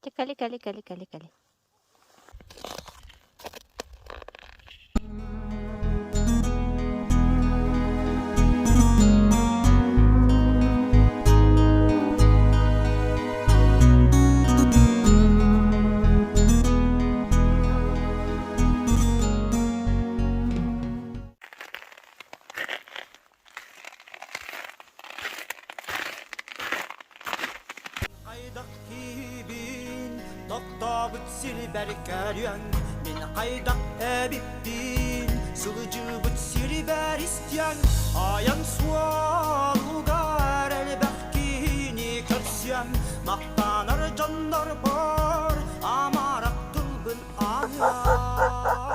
Чэ, кали, кали, кали, кали, кали. Хайдах киһибин тохтообут сирбэр көрүөн Мин хайдах эбиппин сылдьыбыт сирбэр истиэн Айан суолугар элбэх киһини көрсүөм Махтанар дьоннорбор амарах тылбын аныам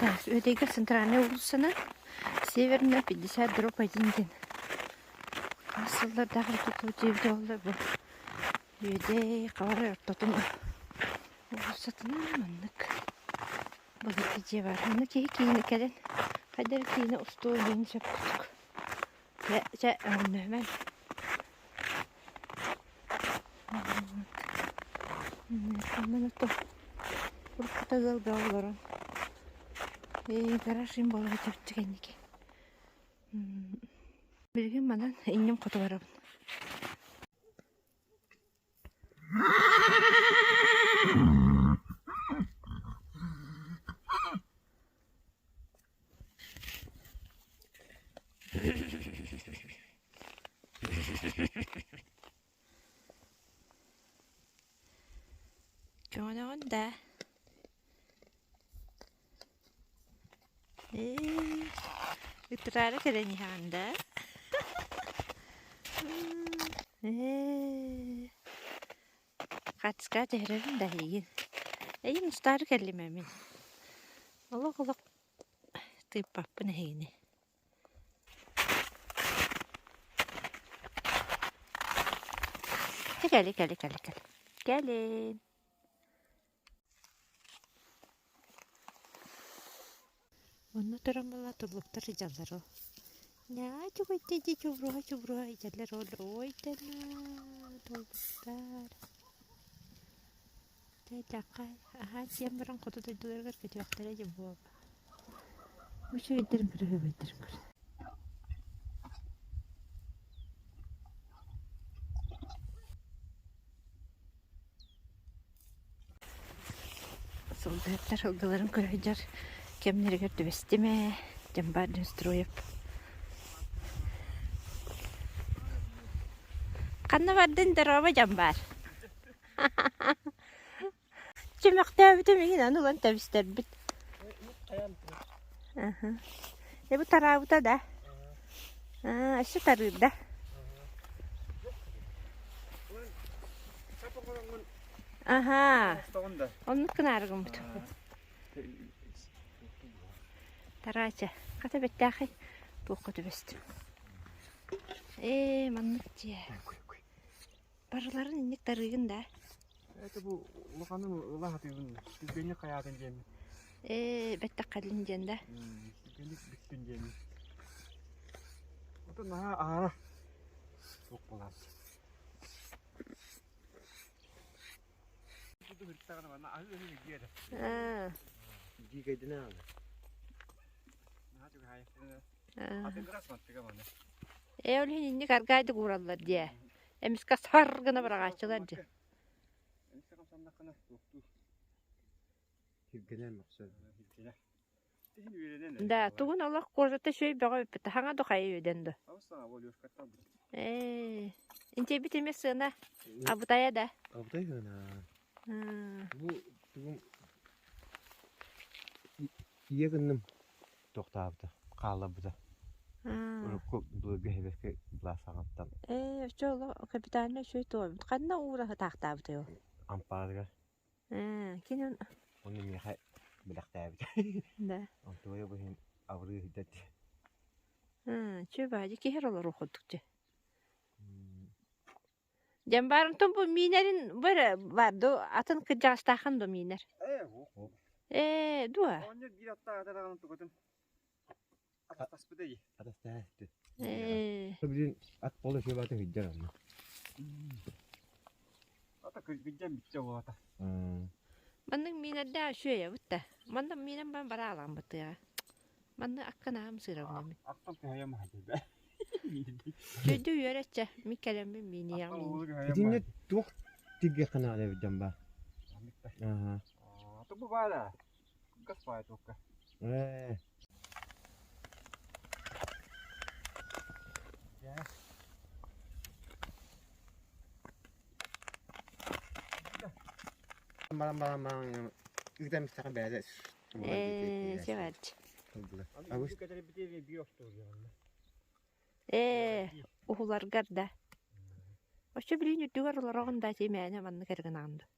Так, Үөдэйгэ центральная уулуссаны Северная 50 дробь 1 диэн хас сыллардаах тутуу диэбитэ буолла бу Үөдэй хабарай ортотун уулуссатынан маннык былыргы дьиэ баар. Манна киһи киинэ кэлэн хайда эрэ киинэ устуо диэн сөп курдук. Чэ, чэ, өҥнөһүмэҥ. Онон ото уруккута ыал бөҕө олорон ээ гараж им буола сылдьыбыт кэнники. Билигин манан инним хоту барабын. Көҥөнөҕүн да Ээ, ытыраары кэлэн иһэҕин да Ээ, хаачыска түһэрэбин да эйигин. Эйигин устаары кэллим ээ мин. Олох-олох тыыппаппын эһигини. Чэ кэли кэли кэли кэли. Кэлин. Онно туран буолла туллуктар сылдьаллар ол. Ньаа чугуйда дии чубуруһа-чубуруһа илдьэллэр ол ой дана туллуктар. Дьэ аһаан сиэн баран хоту дойдуларыгар көтүөхтэрэ дии буолла. Үчүгэйдэрин көрө көр. Сылгыһыттар сылгыларын көрө сылдьар кэмнэригэр түбэстим ээ, Дьамбар Днестроев. Ханна бардын дорообо Дьамбар? Чөмөхтөөбүтүм иһин аны ылан тэбистэрбит. Э бу тараабыта да? Аа, өссө тарыырда. Аһаа, оннук гынаары гыммыт. Тараача, хата бэттээхэй туохха түбэстим. Ээ, маннык дьиэ. Барыларын инник тарыыгын да? Это бу улаханын ыла сатыыбын. Түргэнник хайаатын диэммин. Ээ, бэттэх кэллин диэн да? Түргэнник бүттүн диэммин. Ото наһаа аһара суох буолаат. Ээ, ол иһин инник аргаайдык уураллар диэ. Эмискэ сар гына быраҕааччылар дии. Да, тугун олох кожата үчүгэй бөҕө бүппүт. Хаҥа да хайа үөдэн да. Ээ, интиэбит эмиэ сыана абытайа да. Абытай гына. Бу тугум ийэ гынным тохтообута, хаалларбыта. Урукку былыргы эһэбэккэ былаасаҕыттан. Ээ, оччо олох капитальнай үчүгэй туойбут. Ханна уураһы таахтаабытай ол? Ампаарыгар. Ээ, кини Ону миэхэ бэлэхтээбитэ. Да. Онтуойа бу иһин абырыы сылдьар дии. Ээ, чү баадьы киһи олоруох курдук дии. Дьэн баарымтан бу миинэрин бу эрэ баар дуу, атын кырдьаҕастааххын дуу миинэр? Ээ, уох. Ээ, дуо? Оҕонньор биир аттаах атараҕын тукатын атастаспыта дии. sí сү Кырдьан бүттэ буолата. Маннык миинэрдээх үчүгэй эбит да. Манна миинэн баран бараалаан бытыаҕа. Манна акка наһаа ымсыырабын эмин. Аттан көһөйөм аһа Дьөйдө үөрэччэ, мин кэлэммин мииниэҕим ини. Итиннэ туох тиргэ ханаан эбит дьон баар? Аха. Тубу баара. Гас баай туокка. Ээ. Баран баран баран ыытан истэхэ бэйэтэ Ээ, сигарч. Абыс Ээ, уһуларгар да. Оччо билигин үрдүгэр олороҕун да ити мээнэ маннык эрэ гынаҕын дуо?